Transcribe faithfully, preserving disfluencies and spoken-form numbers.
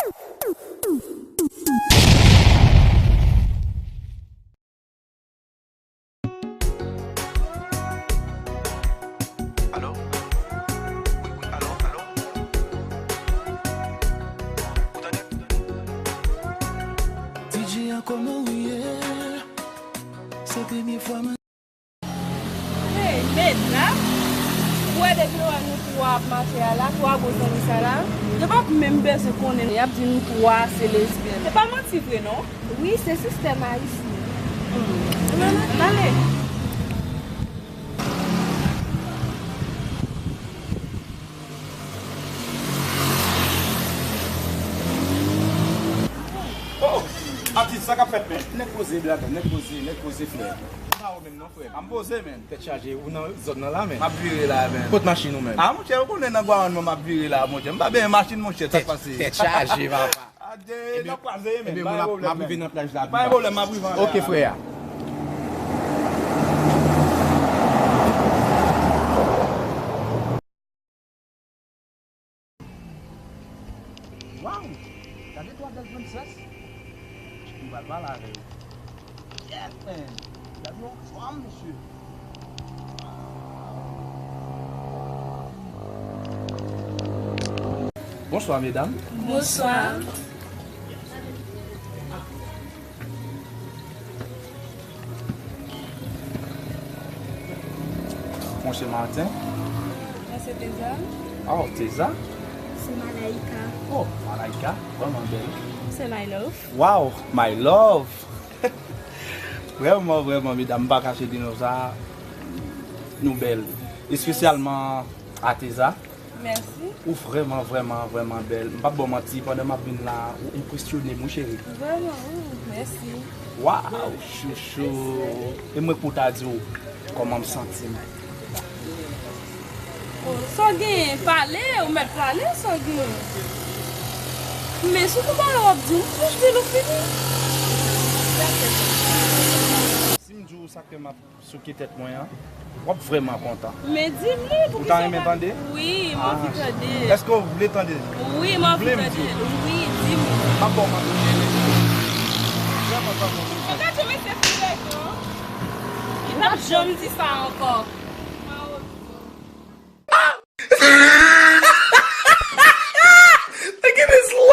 Alo? Wi, wi, alo, alo? Ou tande? D J a, kòman ou ye? Se premye fwa m Hey, medam! Ou wè depi lè w wè nou twa ap mache a la, twa gwo zanmi sa la, yo p ap menm bezwen konnen. Y ap di nou twa se lesbyèn. Se pa manti vre non. Wi, se sistèm ayisyen. Hmm. N ale. Oh, oh, atis, sa k ap fèt, men? Nèg poze, blaga, nèg poze, nèg poze, frè. M pa ou menm non, frè. A m poze, men. Tèt chaje, ou nan zòn nan la, men. M ap vire la, men. Kot machin ou menm? A, monchè, ou konnen nan Gwarann mwen, m ap vire la, monchè. M pa benyen machin, monchè, sa k pase? Tèt chaje, papa. Adje, n ap kwaze, men. Ebyen, m ap rive nan plaj la. Pa gen pwoblèm, m ap rive anlè a. Ok, frè. Waw! Gade twa bèl princess. M pral pale avè yo. Yes, man! Gade yon fanm, mesye! Bonswa, medam. Bonswa. Mwen se Martin. Mwen se Teza. Oh, Teza. Se Malaika. Oh, Malaika, vrèman bèl. Se my love. Wow, my love. Vrèman, vrèman, medam, m pa kache di nou sa, nou bèl. Espesyalman a Teza. Mèsi. Ou vrèman, vrèman, vrèman bèl. M p ap ba w manti, pandan m ap vin la, ou enpresyone m, wi, cheri. Vrèman, wi. Mèsi. Waw, chouchou. E mwen k pou ta di w kòman m santi m. Oh, sa w genyen, pale, ou mèt pale, sa w genyen. Men si w pou pale, w ap di m, pou j di l ou fini. Si m di w sa k fè m ap souke tèt mwen an, w ap vrèman kontan. Men di m li, pou ki sa w pa... Ou ta renmen tande? Wi, m anvi tande. Èske w vle tande? Wi, m anvi tande. Wi, di m. M ap ba w manti. Vrèman, vrèman. Mwen gade mesye fou nèg yo. Li p ap janm di sa ankò.